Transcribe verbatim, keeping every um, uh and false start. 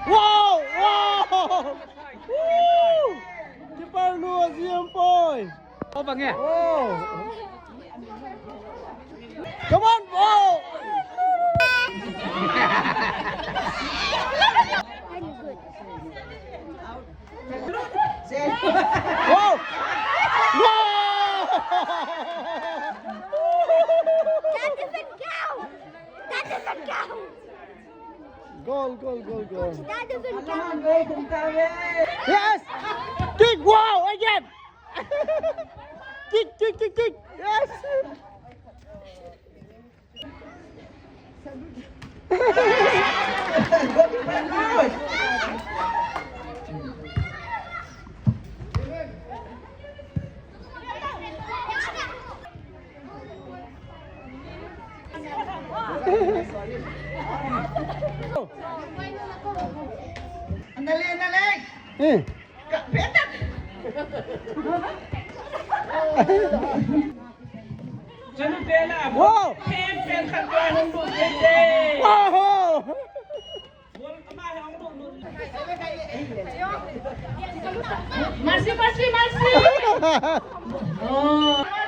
Wow! Wow! Woo! Keeper nu a ziam poi. Aw, bang e. Oh. Come on, ball. Wow. Wow. That doesn't count. That doesn't count. Goal, goal, goal, goal. That doesn't count. Yes. Kick. Wow. Again. Kick, kick, kick, kick. Yes. Andale, andale. Eh. Wow. Wow. Masi, masi, masi. Oh.